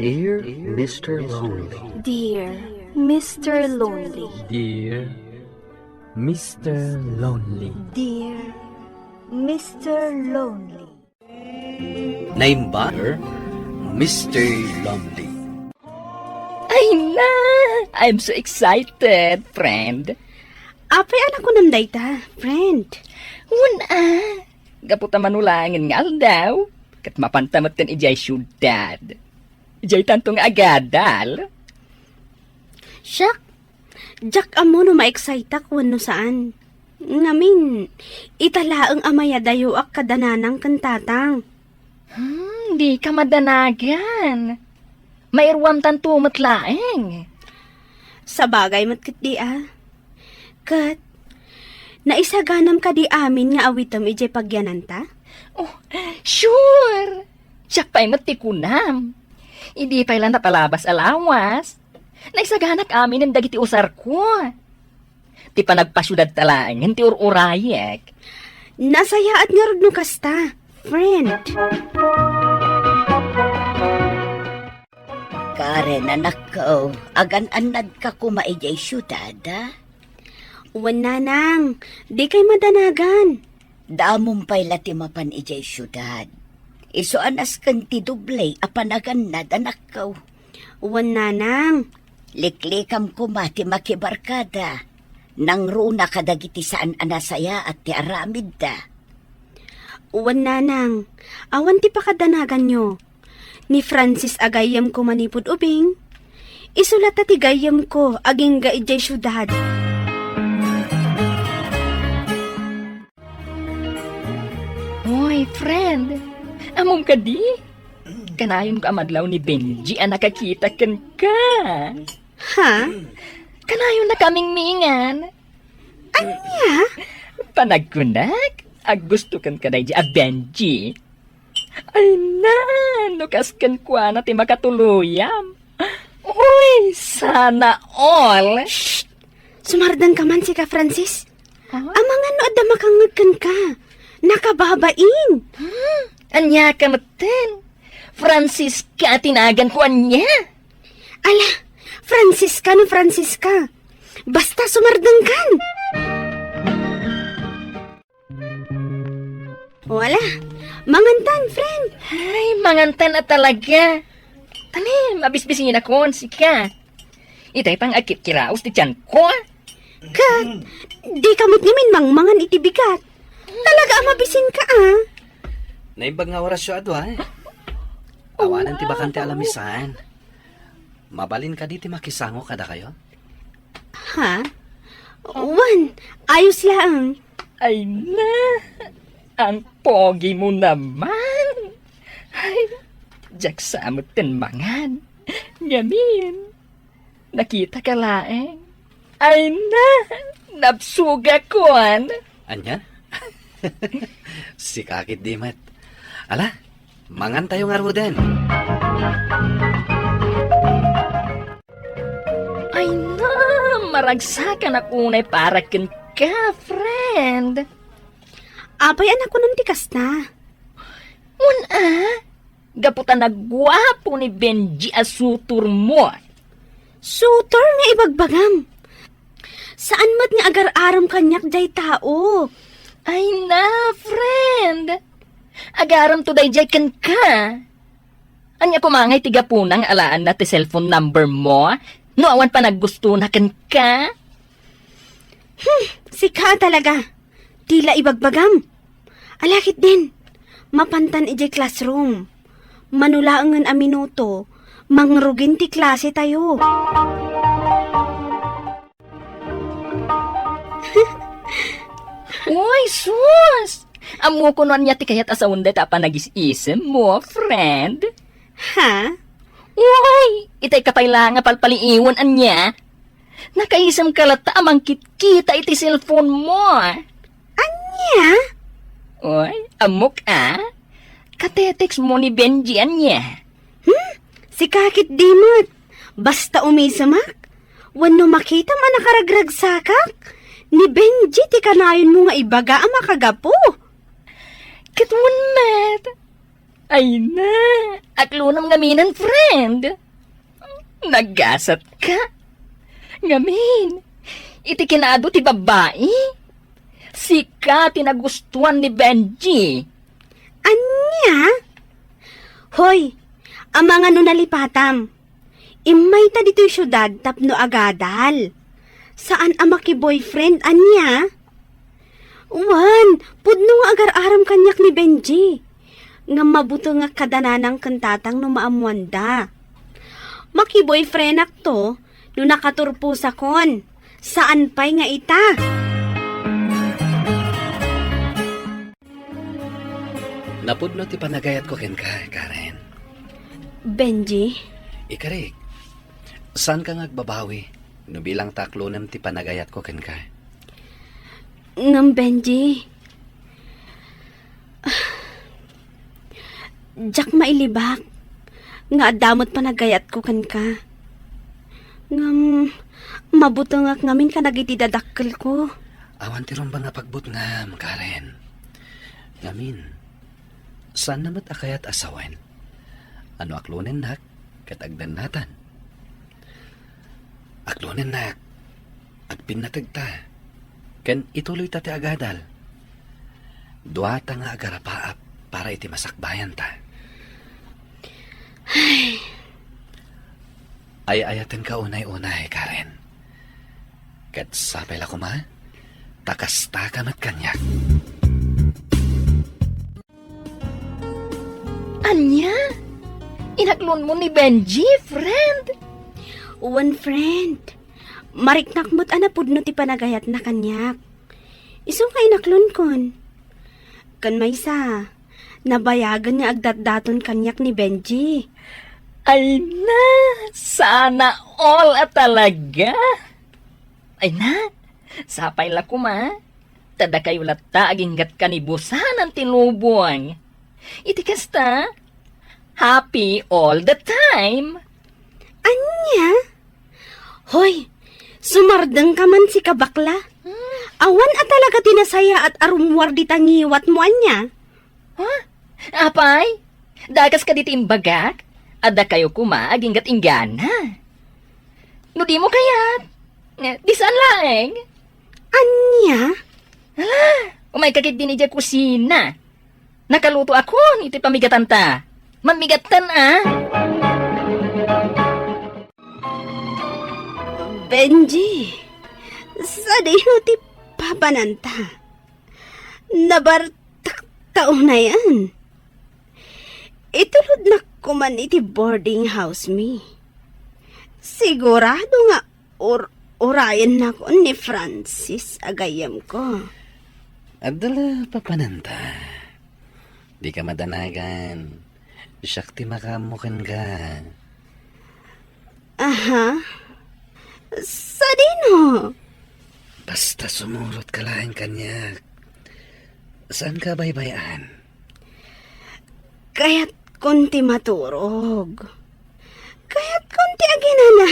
Dear Mister Lonely. Dear Mister Lonely. Dear Mister Lonely. Dear Mister Lonely. Naimbag, Mister Lonely. Ay na! I'm so excited, friend. Apay a nakunam dayta, friend? Wen a, gapu ta mano laengen nga aldaw, ket mapanta metten idiay siudad. Idiay tanto nga agadal. Siak, diak ammo no ma-exciteak wenno saan. Ngamin, ita laeng a mayadayoak kada nanang ken tatang. Hmm, dika madanagan. Mairuamtanto met laeng. Sabagay met ketdi a. Ket, naisaganam kadi amin nga awitem idiay pagyananta? Oh, sure! Siak pay met ti kunam. Idi pay la napalabas a lawas, naisaganak aminen dagiti usarko. Ti panagpasiudadta laengen ti ur-urayek. Nasayaat ngarud no kasta, friend. Karen, anakko, agan-annadka koma idiay siudad, a? Wen, nanang, dikay madanagan. Damom pay la ti mapan idiay siudad. Isu a nasken ti doble a panagannad, anakko. Wen, nanang. Liklikam koma ti makibarkada. Nangruna kadagiti saan a nasayaat ti aramidda. Wen, nanang, awan ti pakadanaganyo. Ni Francis a gayyemko manipud ubing, isu latta ti gayyemko agingga idiay siudad. Hoy, friend, ammom kadi? Kanayonko a madlaw ni Benji a nakakita kenka. Ha? Kanayonnak a mingmingan. Ania? Panagkunak, agustokan ka daydi a Benji. Ay na, no kas kenkuana ti makatuloyam. Uy, sana all. Shh! Sumardengka man, sika, Francis. Huh? Amangan no adda makangngeg kenka. Nakababain. Hmm? Ania ka metten? Francisca ti naganko, ania? Ala, Francisca no Francisca. Basta sumardengkan. Wala. Mangantan, friend. Ay, mangantan a talaga. Tanem, mabisbisinakon, sika. Itay pang agkirkiraos ti tianko. Ket, di ka met ngamin mangmangan iti bigat. Talaga a mabisinka, a. Naimbag nga orasyo a dua, eh. Awanen ti bakante a lamisan. Mabalin kadi ti makisango kadakayo? Ha? Wen, ayos laeng. Ay na, ang pogi mo naman. Ay, diak sa met ten mangan. Ngamin, nakita ka laeng. Ay na, nabsugakon. Ania? Sika ketdi met. Ala, mangantayo ngaruden. Ay na, maragsakanak unay para kenka, friend. Apay a nakunam ti kasta? Wen a, gapu ta naguapo ni Benji a sutormo. Sutor nga ibagbagam. Saan met nga agar-arem kaniak jay tao. Ay na, friend. Agarem to dayjay kenka. Ania koma ngay ti gapuna nga alaanna ti cellphone number mo no awan panaggustona kenka? Hmm, sika talaga. Tila ibagbagam. Ala ketdin, mapantan idiay classroom. Mano laengen a minuto, mangrugin ti klase tayo. Uy, sus! Ammok no ania ti kayat a sawen dayta a panagis-isem mo, friend? Ha? Uy, itay ka pay la nga palpaliiwen ania? Nakaisem ka latta a mangkitkita iti cellphone mo. Ania? Uy, ammok a? Katetext mo ni Benji ania? Hmm? Sika ketdi met. Basta umisemak, wenno makitam a nakaragragsakak, ni Benji ti kanayon mo nga ibaga a makagapu. Ket wen met. Ay na, aklonam ngaminen, friend. Nagasat ka. Ngamin, iti kinaadu ti babbai, sika ti nagustuan ni Benji. Ania? Hoy, amangan no nalipatam. Immayta ditoy siudad tapno agadal. Saan a makiboyfriend, ania? Wen, pudno nga agar-arem kaniak ni Benji. Ngem mabutengak kada nanang ken tatang no maammoanda. Makiboyfriendakto no nakaturposakon. Saan pay nga ita? Napudno ti panagayatko kenka, Karen. Benji? Ikarik, saanka nga agbabawi no bilang ta aklonem ti panagayatko kenka? Ngem, Benji, diak mailibak nga adda met panagayatko kenka. Ngem, mabutengak ngamin kadagiti dadakkelko. Awan ti rumbeng a pagbutngam, Karen. Ngamin, saanna met a kayat a sawen a no aklonennak ket agdannatan. Aklonennak, agpinnategta, ken ituloyta ti agadal. Duata nga agarapaap para iti masakbayanta. Ay. Ay-ayatenka unay-unay, Karen. Ket sapay la koma, ta kastaka met kaniak. Ania? Inaklonmo ni Benji, friend? Wen, friend. Mariknak met a napudno ti panagayatna kaniak. Isu nga inaklonkon. Ken maysa, nabayagen nga agdatdaton kaniak ni Benji. Ay na, sana all a talaga. Ay na, sapay la koma. Ta dakayo latta aginggat kanibusanan ti lubong. Iti kasta, happy all the time. Ania? Hoy, sumardeng ka man, sika bakla. Hmm. Awan a talaga ti nasayaat a rummuar dita ngiwatmo, ania? Ha? Apay? Dakas kadi ti imbagak? Adda kayo koma aginggat-inggana. No dimo kayat, eh, di saan laeng. Ania? Hala, umayka ketdin idiay kusina. Nakalutoakon iti pamigatanta. Mammigattan a. Benji, sadino ti papananta? Nabartak ta unayen. Itulodnak koman iti boarding house mi. Sigurado nga or Urayennakon ni Francis a gayyemko. Adda la papananta. Dika madanagan. Siak ti makaammo kenka. Aha? Sadino? Basta sumurotka laeng kaniak. Saanka a baybay-an? Kayatkon ti maturog. Kayatkon ti aginana.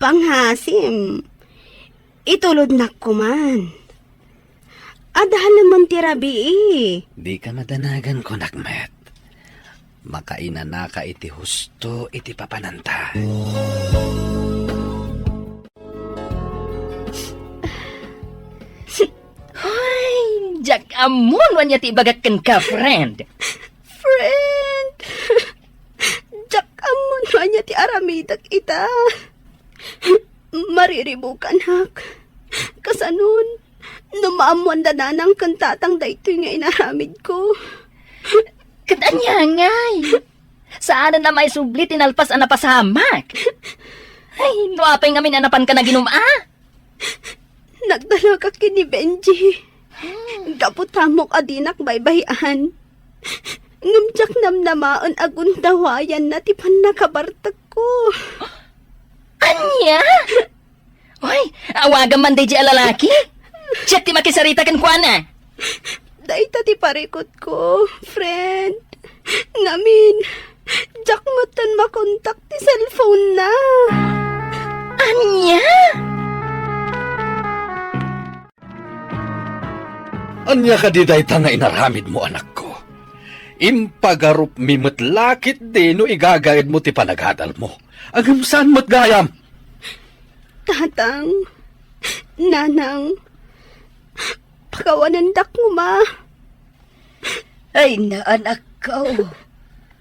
Pangasim, itulodnak koman. Adalemen ti rabii. Dika madanagan, kunak met. Makainanaka iti husto iti papananta. Hoy, diak ammon ania ti ibagak kenka, friend. Friend, diak ammon ania ti aramidek ita. Mariribukanak. Kasanon, no maammoan da nanang ken tatang daytoy nga inaramidko. Ket ania ngay? Saanen a maisubli ti nalpas a napasamak. Ay, no apay ngamin a napanka naginum-a? Nagdalagak ken ni Benji. Gapu ta ammok a dinak baybay-an. Ngem diak namnamaen a gundawayanna ti pannakabartekko. Ania? Oy, awagam man daydi a lalaki. Siak ti makisarita kenkuana. Dayta ti parikutko, friend. Ngamin, diak metten makontak ti cellphone-na. Ania? Ania kadi dayta nga inaramidmo, anakko? Impagarupmi met la ketdi no igagaedmo ti panagadalmo. Ngem saan met gayam? Tatang, nanang, pakawanendak koma. Ay, anakko.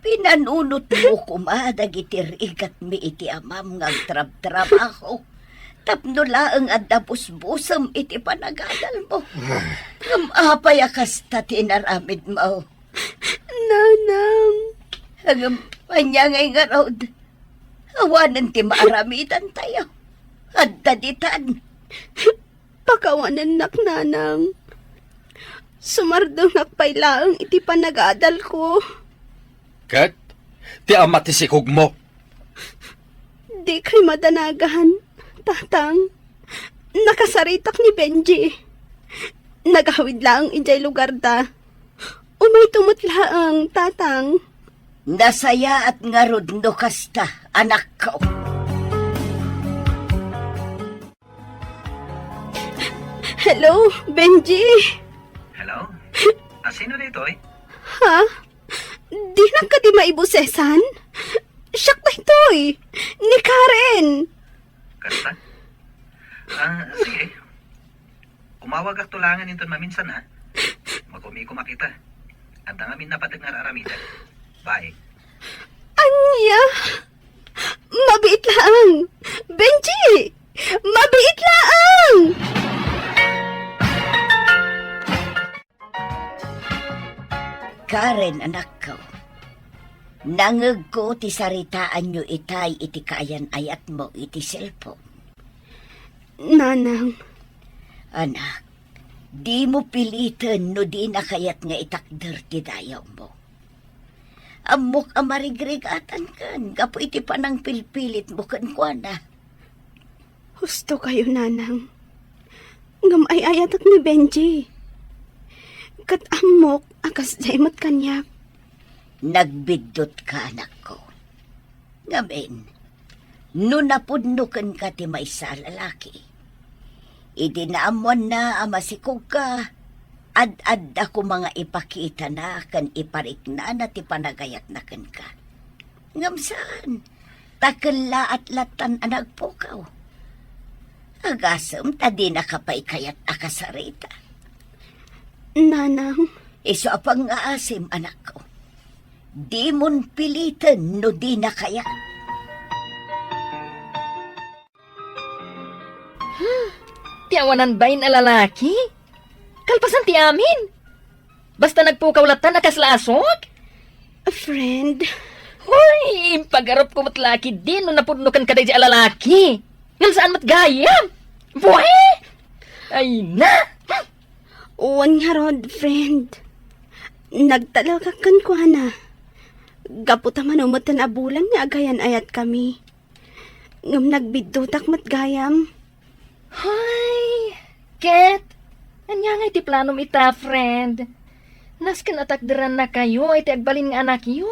Pinanunotmo koma dagiti rigatmi iti amam nga agtrabtrabaho tapno laeng adda busbusem iti panagadalmo. Ngem apay a kasta ti inaramidmo? Nanang. Ngem ania ngay ngarud? Awanen ti maaramidantayo. Adda ditan. Pakawanennak, nanang. Sumardengak pay laeng iti panagadalko. Ket ti ama ti sikogmo? Dikay madanagan, tatang. Nakasaritak ni Benji. Nagawid laeng idiay lugarda. Umayto met laeng, tatang. Nasayaat ngarud no kasta, anakko. Hello, Benji. Hello? A, sino ditoy? Ha? Dinak kadi maibusesan? Siak daytoy, ni Karen. Kasta? A, sige. Umawagak to laengen inton maminsan, ha? Makumikom a kita. Adda ngamin napateg nga ar-aramidek. Bye. Ania? Mabiit laeng! Benji! Mabiit laeng! Karen, anakko, nangegko ti saritaanyo itay iti kaayan-ayatmo iti cellphone. Nanang. Anak, dimo piliten no dina kayat nga itakder ti dayawmo. Ammok a marigrigatankan gapu iti panangpilpilitmo kenkuana. Husto kayo, nanang. Ngem ay-ayatek ni Benji. Ket ammok a kasdiay met kaniak. Nagbiddutka, anakko. Ngamin, no napudno kenka ti maysa a lalaki, idi naammoanna a masikogka, ad-adda koma nga ipakitana ken ipariknana ti panagayatna kenka. Ngem saan, ta kellaat lattan a nagpukaw. Agasem ta dinaka pay kayat a kasarita. Nanang. Isu a pangngaasim, anakko. Dimon piliten no dina kayat. Hmm, ti awanan bain a lalaki? Kalpasan ti amin? Basta nagpukaw lattan a kasla asuk? A friend. Hoy, impagarupko met la ketdi no napudno kenka daydi a lalaki. Ngem saan met gayam? Buhi! Ay na! Wen ngarud, friend. Nagtalekak kenkuana. Gapu ta mano metten a bulan nga agayan-ayatkami. Ngem nagbiddutak met gayam. Hay, ket, ania ngay ti planom ita, friend? Nasken a takderannakayo iti agbalin nga anakyo.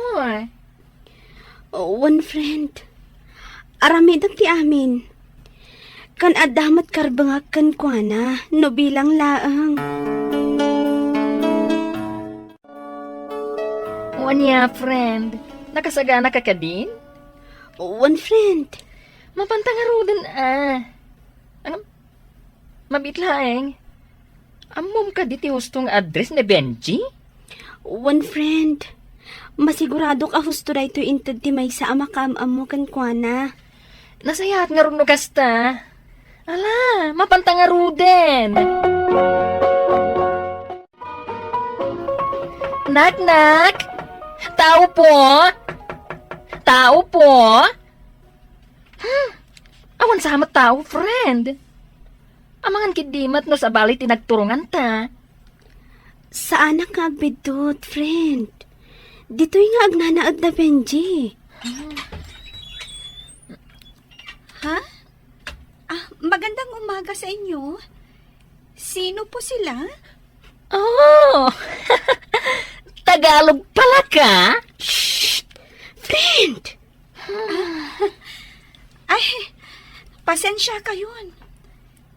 Wen, friend. Aramidem ti amin. Ken adda met karbengak kenkuana no bilang laeng. O ania, friend? Nakasaganaka kadin? Wen, friend. Mapanta ngaruden a. Ngem, mabiit laeng. Ammom kadi ti husto nga address ni Benji? Wen, friend. Masiguradok a husto daytoy inted ti maysa a makaam-ammo kenkuana. Nasayaat ngarud no kasta. Ala, mapanta ngaruden. Nak, nak! Tao po? Tao po? Hmm, awan sa met tao, friend. Amangan ketdi met no sabali ti nagturonganta. Saanak nga agbiddut, friend. Ditoy nga agnanaed da Benji. Ha? Ah, magandang umaga sa inyo. Sino po sila? Oh! Tagalog pala ka? Shh! Friend! Ay, pasensya kayon.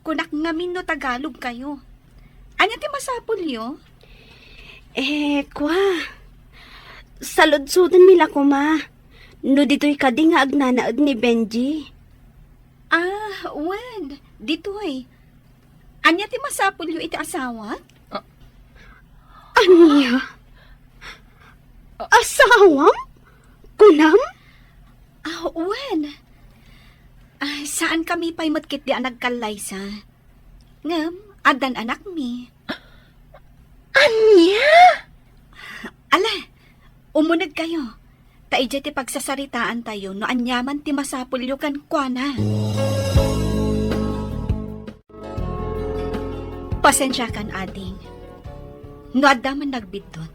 Kunak ngamin no Tagalog kayo. Ania ti masapulyo? Eh, kwa. Saludsodenmi la koma. No ditoy kadi nga agnanaed ni Benji. Ah, wen, ditoy. Ania ti masapulyo iti asawak? Ah. Ania? Asawam? Kunam? Ah, wen. Ah, saankami pay met ketdi a nagkallaysa. Ngem, addan anakmi. Ania? Ala, umuneg kayo. Ta idiay ti pagsasaritaantayo no aniaman ti masapulyo kenkuana. Pasensiakan, ading. No adda man nagbiddut,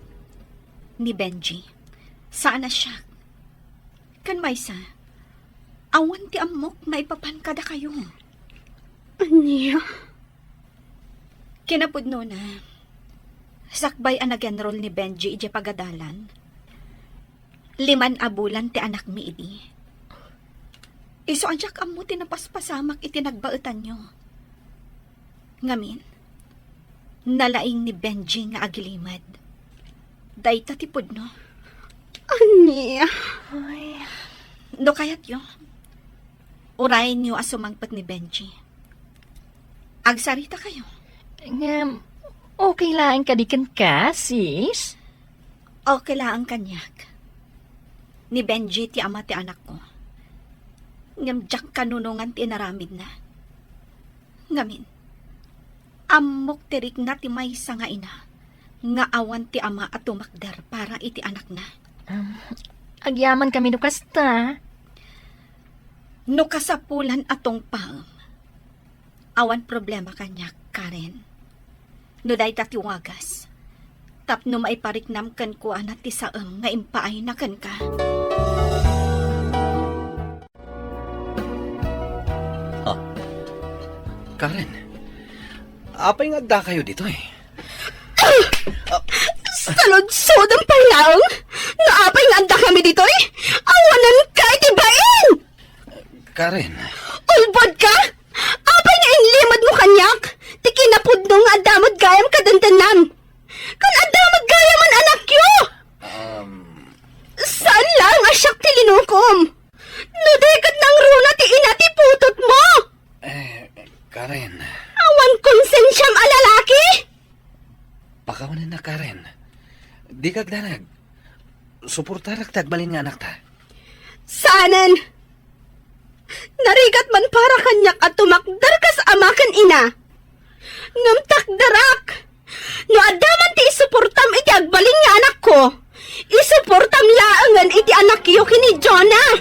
ni Benji, saan a siak. Ken maysa, awan ti ammok maipapan kadakayo. Ania? Kinapudnona, sakbay a nag-enroll ni Benji idiay pagadalan, liman a bulan ti anakmi idi. Isu a diak ammo ti napaspasamak iti nagbaetanyo. Ngamin, nalaing ni Benji nga agilimed. Dayta ti pudno. Ania? Ay. No kayatyo, urayenyo a sumangpet ni Benji. Agsarita kayo. Ngem, okay laeng kadi kenka, sis? Okay laeng kaniak. Ni Benji ti ama ti anakko. Ngem diak kanunongan ti inaramidna. Ngamin, ammok ti rikna ti maysa nga ina nga awan ti ama a tumakder para iti anakna. Um, agyamankami no kasta. No kasapulan a tungpaem, awan problema kaniak, Karen. No dayta ti wagas, tapno maipariknam kenkuana ti saem nga impaayna kenka. Ah, Karen, apay nga addakayo ditoy? Saludsodem pay laeng no apay nga addakami ditoy? Awanenka iti bain! Karen. Ulbodka? Apay nga inlimedmo kaniak ti kinapudno nga adda met gayam kadendennam? Ken adda met gayamen anakyo? Um, Saan laeng a siak ti linukom? No di ket nangruna ti ina ti putotmo? Eh, Karen. Awan konsensiam a lalaki? Pakawanenna, Karen. Dika agdanag. Suportarak ti agbalin nga anakta. Saanen! Narigat man para kaniak a tumakder kas ama ken ina. Ngem takderak! No adda man ti isuportam iti agbalin nga anakko, isuportam laengen iti anakyo ken ni Jonah!